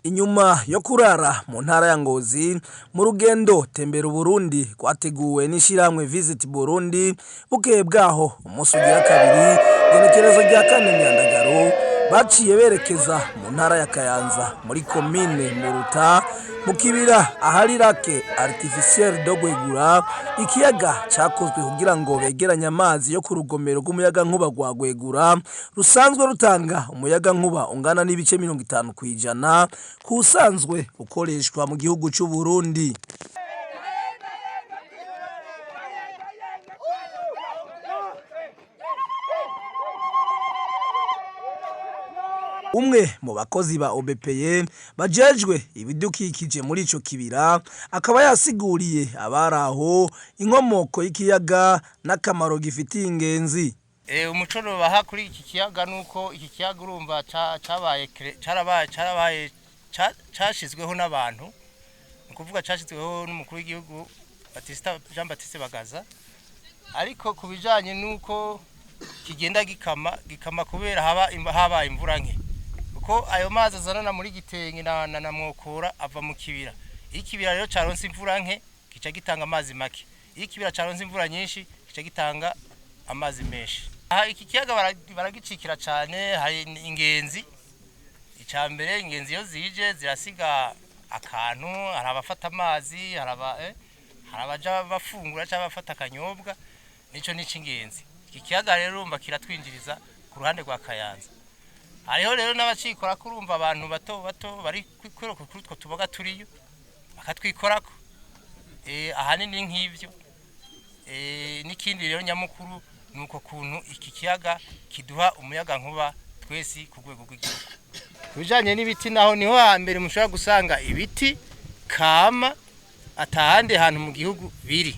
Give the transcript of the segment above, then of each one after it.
Inyuma yo kurara mu ntara ya Ngozi mu rugendo tembera Burundi rwateguwe n'ishirahamwe Visit Burundi, bukeye bwaho umunsi ugira kabiri, igenekerezo rya 4 Myandagaro, baciye berekeza mu ntara ya Kayanza muri komine Muruta mu kibira ahari lac artificiel de Gwegura, ikiyaga cakozwe kugira ngo begeranye amazi yo ku rugomero rw'umuyagankuba rwa Gwegura rusanzwe rutanga umuyagankuba ungana n'ibice 50% kuwusanzwe ukoreshwa mu gihugu c'u Burundi. Umwe mu bakozi ba OBPE bajejwe ibidukikije muri ico kibira akaba yasiguriye abari aho inkomoko y'ikiyaga n'akamaro gifitiye ingenzi. Umuco baha kuri iki kiyaga nuko iki kiyaga urumva cabaye carabaye cashizweho n'abantu, ni ukuvuga cashizweho n'umukuru w'igihugu Batista Jean Baptiste Bagaza, ariko ku bijanye nuko kigenda gikama kubera habaye imvura nke, kuko ayo mazi azanana muri Gitenge na Mwokora ava mu kibira. Iyo ikibira rero caronse imvura nke kica gitanga amazi make, iyo ikibira caronse imvura nyinshi kica gitanga amazi menshi. Aha iki kiyaga baragicikira cane, hari ingenzi. Ica mbere, ingenzi iyo zije zirasiga akantu, hari abafata amazi, hari abaja bafungura canke abafata akanyobwa, nico n'ingenzi. Iki kiyaga rero urumva kiratwinjiriza ku ruhande rwa Kayanza. Hariho rero n'abacikorako, urumva abantu bato bato bari kwiroka kuri utwo tuboga turiyo bakatwikorako, ahanini nk'ivyo. N'ikindi rero nyamukuru ni uko kuntu iki kiyaga kiduha umuyagankuba twese ku rwego rw'igihugu. Ku bijanye n'ibiti naho, niho hambere mushobora gusanga ibiti kama atahandi hantu mu gihugu biri,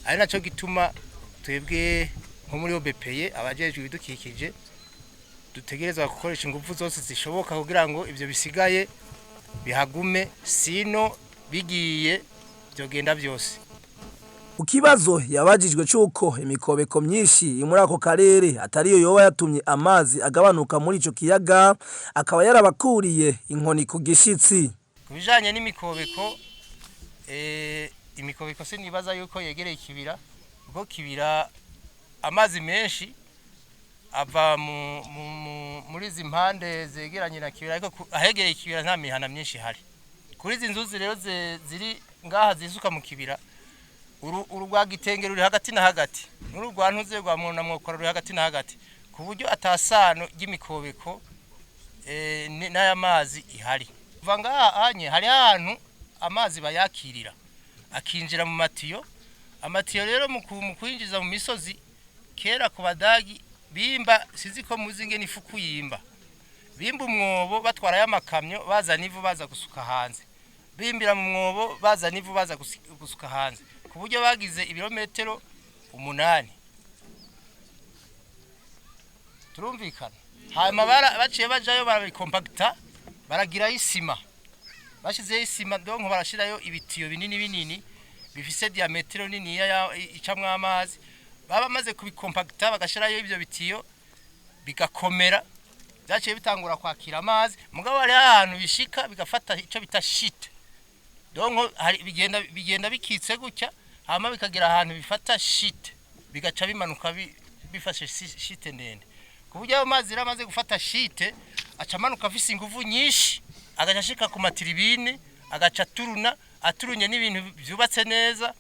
ari naco gituma twebwe nko muri OBPE abajejwe ibidukikije dutegerezwa gukoresha ingufu zose zishoboka kugira ngo ivyo bisigaye bihagume, sino bigiye vyogenda vyose. Ku kibazo yabajijwe c'uko imikobeko myinshi muri ako karere atariyo yoba yatumye amazi agabanuka muri ico kiyaga, akaba yarabakuriye inkoni ku gishitsi. Ku bijanye n'imikobeko, imikobeko sinibaza yuko yegereye ikibira, kuko kibira amazi menshi ava muri izi mpande zegeranye na kibira, ariko ahegereye ikibira nta mihana myinshi ihari. Kuri izi nzuzi rero ziri ngaha zisuka mu kibira, uru rwa Gitenge ruri hagati na hagati, n'uru rwa Ntuze rwa Mwona Mwokora ruri hagati na hagati, ku buryo atasano ry'imikobeko n'aya mazi ihari. Kuva ngaha anye hari ahantu amazi bayakirira akinjira mu matiyo. Amatiyo rero mu kwinjiza mu misozi, kera ku Badagi bimba, sinzi ko muzi ingene ifuku yimba, bimba umwobo batwarayo amakamyo bazana ivu baza gusuka hanze, bimbira mu mwobo bazana ivu baza gusuka hanze, ku buryo bagize ibirometero 8. Turumvikana? Hanyuma baciye bajayo barabikompakita, baragirayo isima, bashizeyo isima donc barashirayo ibitiyo binini binini bifise diametero niniya icamwo amazi. Baba bamaze kubikompakita bagashirayo ivyo bitiyo bigakomera, vyaciye bitangura kwakira amazi. Mugabo hari ahantu bishika bigafata ico bita shite, donc hari bigenda bikitse gutya, hama bikagera ahantu bifata shite bigaca bimanuka bifashe shite ndende, ku buryo ayo mazi rero amaze gufata shite aca amanuka afise inguvu nyinshi, agaca ashika ku matiribine, agaca aturuna, aturunye n'ibintu vyubatse neza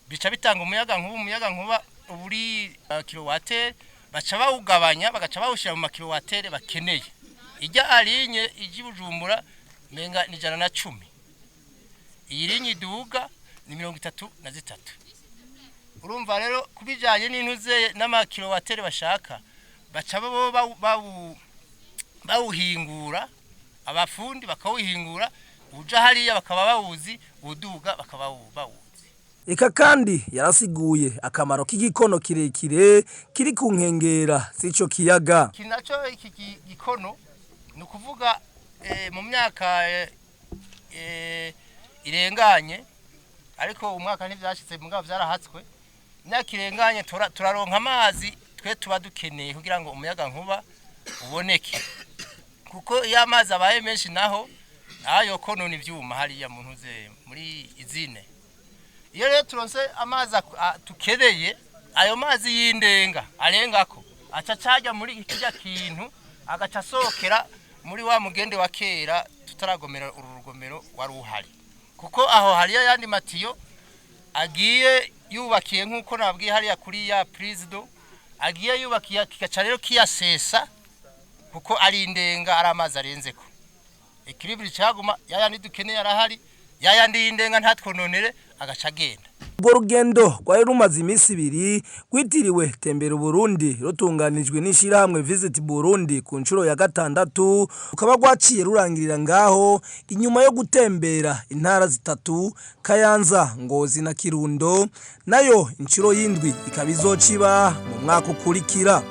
bica bitanga umuyaga nkuba. Umuyaga nkuba uri kilowatere, baca bawugabanya bagaca bawushira mu makilowatere bakeneye. Ijya arinye ijya Bujumbura menga ni 110, iyi linye iduga ni 33. Urumva rero kubijanye n'intuze n'amakilowatere bashaka, baca bo bawuhingura, abafundi bakawuhingura, uja hariya bakaba bawuzi, uduga bakaba bawuzi. Eka kandi yarasiguye akamaro k'igikono kirekire kiri ku nkengera z'ico kiyaga. Iki naco, iki gikono ni ukuvuga mu myaka irenganye, ariko umwaka ntivyashitse mugabo vyarahatswe, imyaka irenganye turaronka amazi twe tuba dukeneye kugira ngo umuyaga nkuba uboneke, kuko iyo amazi abaye menshi naho Ayo konona ivyuma hariya mu ntuze muri izine. Iyo rero turonse amazi tukereye, ayo mazi y'indenga arengako aca cajya muri kirya kintu, agaca asohokera muri wa mugende wa kera tutaragomera uru rugomero wari uhari, kuko aho hariyo ayandi matiyo agiye yubakiye, nk'uko nabwiye hariya kuri ya prise d'eau agiye yubakiye, kigaca rero kiyasesa, kuko ari indenga, ari amazi arenzeko. Équilibre caguma yayandi dukeneye arahari, yayandi y'indenga ntatwononere, agaca agenda. Urwo rugendo rwari rumaze iminsi 2, rwitiriwe Tembera Uburundi, rutunganijwe n'ishirahamwe Visit Burundi ku nshuro ya gatandatu, rukaba rwaciye rurangirira ngaho inyuma yo gutembera intara zitatu: Kayanza, Ngozi na Kirundo. Nayo inshuro y'indwi ikaba izociba mu mwaka ukurikira.